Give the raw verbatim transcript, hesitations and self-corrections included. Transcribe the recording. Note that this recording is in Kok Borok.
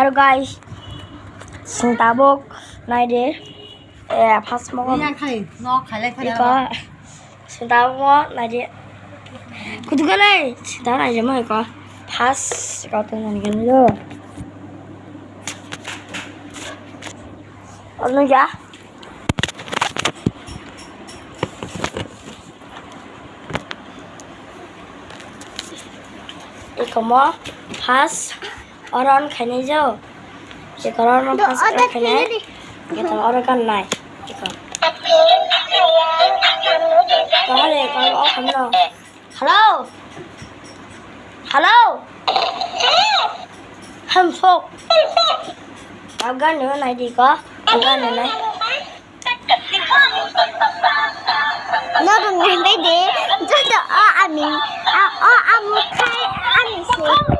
Hello guys, sing tabuk nai de. Eh, first mo. Yang khai, no khalai khalai. Iko sing tabuk mo nai de. Kutu khalai, sing tabuk nai de mo iko. First iko tu nani kan lo. Ono ya. Ikomo first oro on khainai jo. Iko oro first oro khainai. Iko oro gannai. Iko. Kahale iko off hamno. Hello. Hello. Ham sok. Agan ni nai di ko. Agan ni nai. Nodong nai bai de. Joto o ami. A o amu khai ami se.